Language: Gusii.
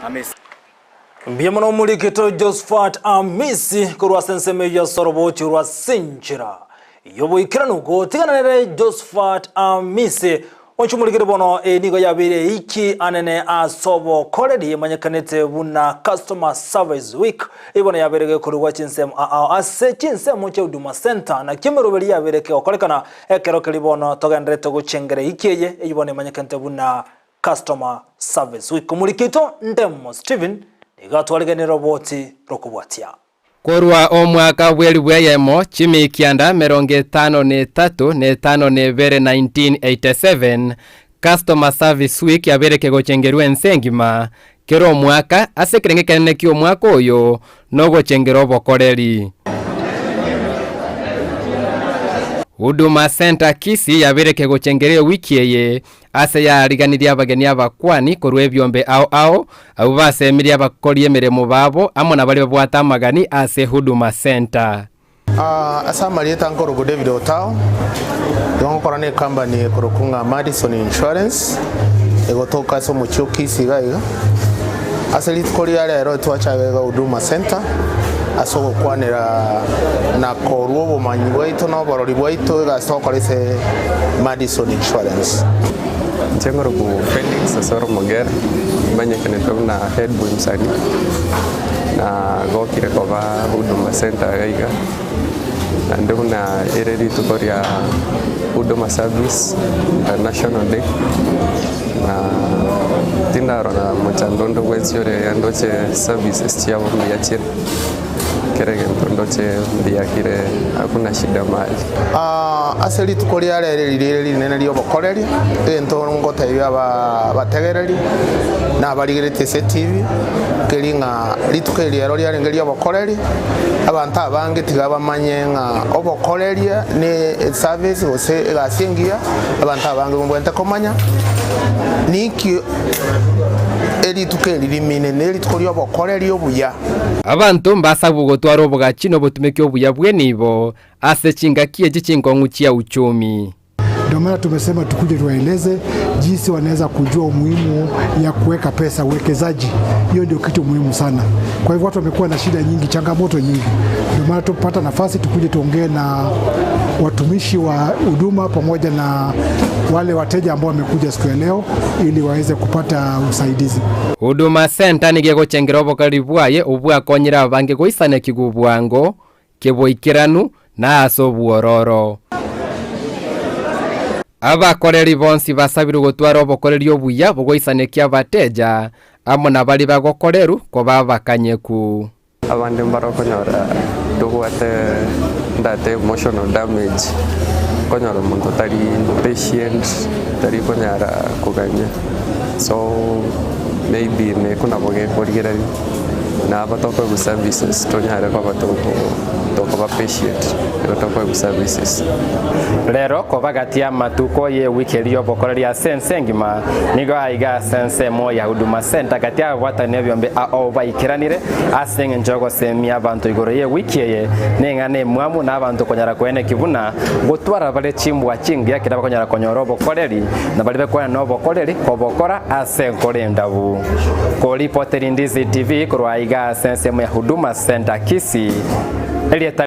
Amisi. Mbuya mono omorikito Josphat Amisi korwa ase ensemo eyio ase orobochi rwa Sinchira y'oboikeranu gotigana nere Josphat Amisi. Oinche omorikire bono eye nigo yabeire eiki anene ase obokoreri emanyekanete buna Customer Service Week eyio bono yabeire gekorigwa chinsemo ao ase chinsemo chia Huduma Centre naki emeroberi yabeire kegokorekana ekero keria bono togendererete gochengera eiki eye eyio bono emanyekanete buna Customer Service Week. Omoriki oito Ndemo Stephen nigo atwariganirie roboti rokobwatia. Korwa omwaka bw'elifu eyemo, chimikianda emerongo etano na etato, na etano na ebere, 1987, Customer Service Week yabeire kegochengerwa ense engima kera omwaka ase ekerengo ekenene ki'omwaka oyo nogochengera obokoreri. Huduma Centre Kisii yabeire kegochengera ewiki eye Ase yaariganirie abageni abakuani korwa ebiombe ao ao, abwo basemirie abakori emeremo babo amo na baria babwate amagani ase Huduma Centre. Ase amarieta nkorokwa David Otao, igo ngokora ne ecompany ekorokwa ng'a Madison Insurance, egotoka ase omochie o Kisii iga iga. Ase rituko ria rero twachaga iga Huduma Centre ase ogokwanera na korua obomanyi bwaito na oborori bwaito egasi togokora ase Madison Insurance. Inche nkorokwa Felix Osoro Omogere, manyekanete buna Headboy Msanii, na gokire koba Huduma Centre iga iga, naende buna ere rituko ria Huduma Service International Day, na tindarora mochando onde bwensi ore iga ndoche services chiabo mbuya chire, kera egento ndoche mbuya kire hakuna shida mahali. Ase rituko ria rero eri rire rinene ri'obokoreri, egento ngotebia abategereri na abarigeretie ase etibi, nkeri ng'a rituko eri ero riarenge ri'obokoreri, abanto abange tiga bamanye ng'a obokoreria ne eservice gose egasi engiya, abanto abange mbabwenerete komanya ninki erituko eri rimine, ne rituko ri'obokoreri obuya. Abanto mbasabwe gotwara obogachi na obotumeki obuya bw'enibo ase chingaki echi chinkong'u chia uchumi. Ndio maana tumesema tukuje tuwaeleze jinsi wanaweza kujua umuhimu ya kuweka pesa, uwekezaji. Hiyo ndio kitu muhimu sana. Kwa hivyo watu wamekuwa na shida nyingi, changamoto nyingi, ndio maana tupata nafasi tukuje tuongee na watumishi wa huduma pamoja na wale wateja ambao wamekuja siku ya leo ili waweze kupata usaidizi. Huduma Centre nigo egochengera obokoreri bwaye obwakonyire abange goisanekigwa bwango keboikeranu na ase obwororo. Abakoreri bonsi basabirwe gotwara obokoreri obuya bogoisanekia abateja, amo na baria bagokorerwa koba abakanyeku. Abande mbare okonyora tobwate ndate emotional damage, okonyora omonto tari patient, tari konyara koganya, so maybe neko nabo gekorigereria. Na aba tokoegwa services tonyare koba toko tokoba patient ekero tokoegwa services. Rero koba gati y'amatuko y'ewiki eria y'obokoreri ase ense engima, nigo aiga ase ensemo ya Huduma Centre gati y'ababwatani ebiombe ao baikeranire ase engencho y'ogosemia abanto igoro y'ewiki eye neng'ana emwamu na abanto konyara koeneki buna gotwara bare chimbwa chingiya kera bakonyara konyora obokoreri na baria bekwana nobokoreri kobokora ase enkoro endabu. Koripoteri Ndizi TV korwa aiga ase ensemo ya Huduma Centre Kisii, erieta.